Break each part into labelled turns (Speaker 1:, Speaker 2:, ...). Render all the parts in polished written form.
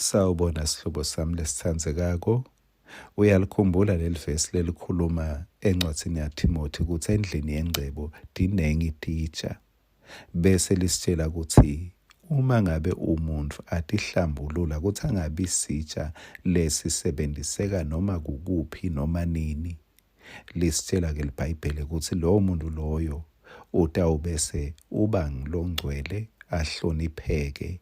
Speaker 1: Sawubona sihlobo sami lesitsandzekako. Uyalikhumbula leli vesi lelikhuluma encwadzini yaThimothi kutsi endlini yengcebo tinengi titsha bese lisitshela kutsi uma ngabe umuntfu atihlambulula kutsi angabi sitsha lesisebentiseka noma kukuphi noma nini. Lisitshela-ke liBhayibheli kutsi lowo muntu loyo utawubese uba ngulongcwele ahlonipheke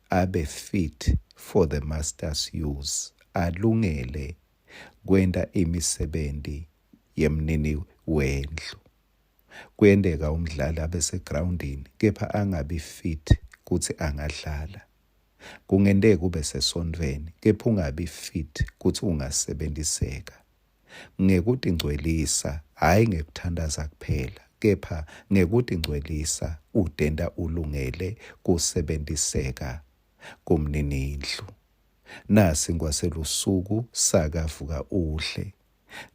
Speaker 1: abe fit for the master's use, alungele kwenta imisebenti yemnini wendlu. Kuyenteka umdlali abe segrawundini kepha angabi fit kutsi angadlala. Kungenteka ube sesontfweni kepha ungabi fit kutsi ungasebentiseka. Ngekutingcwelisa, hhayi ngekuthandaza kuphela, kepha ngekutingcwelisa utenta ulungele kusebentiseka kumninindlu. Nasi ngwaselusuku sakavuka udle.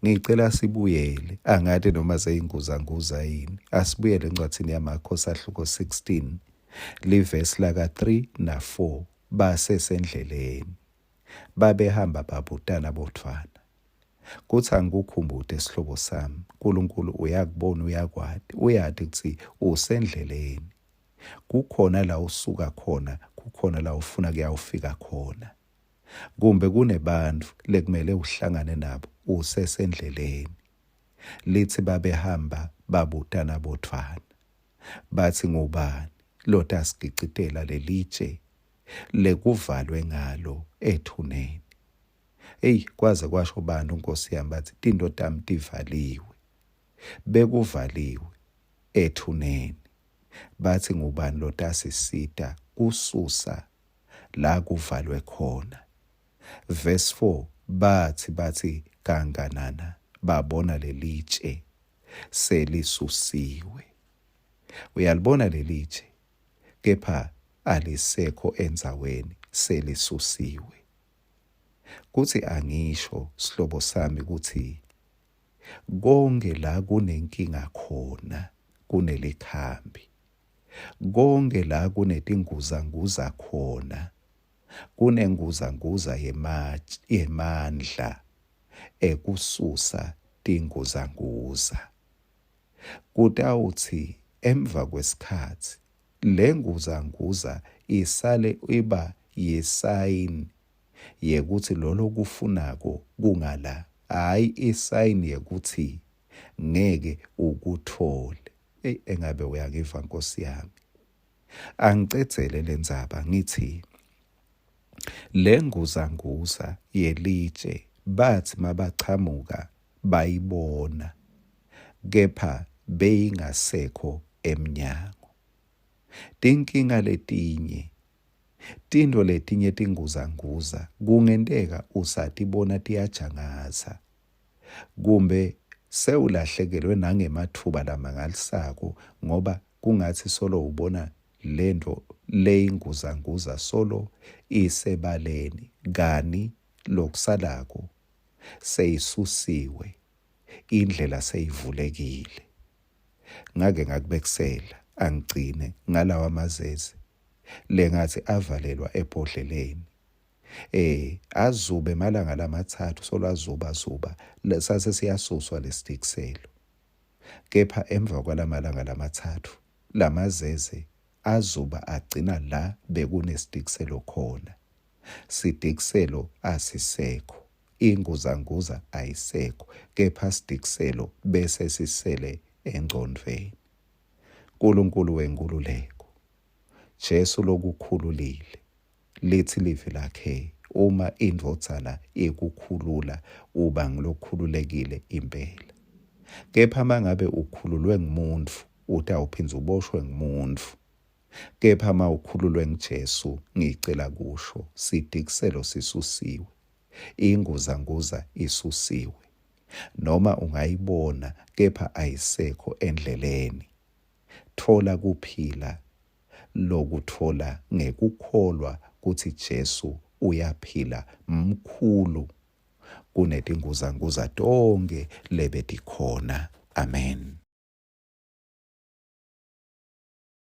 Speaker 1: Ngicela sibuyele, angati noma seyinguzanguza yini. Asibuyele encwadzini yaMakho sahluko 16, livesi laka 3 na 4 basesendleleni. Babehamba babutana bodvwana. Kutsi angikukhumbute sihlobo sami, Nkulunkulu uyakubona uyakwati, uyati kutsi usendleleni. Kukhona la usuka khona, kukhona la ufuna kuyawufika khona. Kumbe kunebantfu lekumele uhlangane nabo usesendleleni. Litsi babehamba babutana bodvwana. Batsi ngubani lotasigicitela lelitje lekuvalwe ngalo ethuneni? Eyi kwaze kwasho bantu Nkosi yami bathi tinto tami tivaliwe. Bekuvaliwe ethuneni. Bathi ngubani lotasisita kususa la kuvalwe khona. Verse 4 bathi bathi kanganana babona lelitshe selisusiwe. Uyalibona lelitshe kepha alisekho endzaweni selisusiwe. Kutsi angisho sihlobo sami kutsi konke la kunenkinga khona kunelikhambi. Konke la kunetinguzanguza khona kunenguzanguza yemandla ekususa tinguzanguza. Kutawutsi emva kwesikhatsi Lenguzanguza isale iba yisayini yekutsi lolokufunako kungala, hhayi isayini yekutsi ngeke ukutfole. Eyi engabe uyangiva Nkosi yami. Angicedzele lendzaba ngitsi lenguzanguza yelitje batsi mabachamuka bayibona kepha beyingasekho emnyango. Tinkinga letinye, tintfo letinye tinguzanguza kungenteka usatibona tiyajangaza kumbe sewulahlekelwe nangematfuba lamangalisako ngoba kungatsi solo ubona lentfo leyinguzanguza solo isebaleni kani lokusalako seyisusiwe indlela seyivulekile. Ngake ngakubekisela angigcine ngalawa mazeze lengatsi avalelwa ebhodleleni. Eh azube emalanga lamatsatfu solo azuba zuba sase siyasuswa lesitikiselo. Kepha emva kwalamalanga lamatsatfu lamazeze azuba agcina la bekunesitikiselo khona. Sidikiselo asisekho, inguzanguza ayisekho, kepha sidikiselo bese sisele engcondvweni. Nkulunkulu wenkhululeko, Jesu lokukhululile, litsi livi lakhe uma indvodzana ikukhulula uba ngulokhululekile impela. Kepha mangabe ukhululwe ngumuntfu utawuphindze uboshwe ngumuntfu. Kepha mawukhululwe nguJesu, ngicela kusho, sidikiselo sisusiwe, inguzanguza isusiwe. Noma ungayibona, kepha ayisekho endleleni. Tfola kuphila lokutfola ngekukholwa kutsi Jesu uyaphila mkhulu kunetinguzanguza tonkhe lebetikhona. Amen.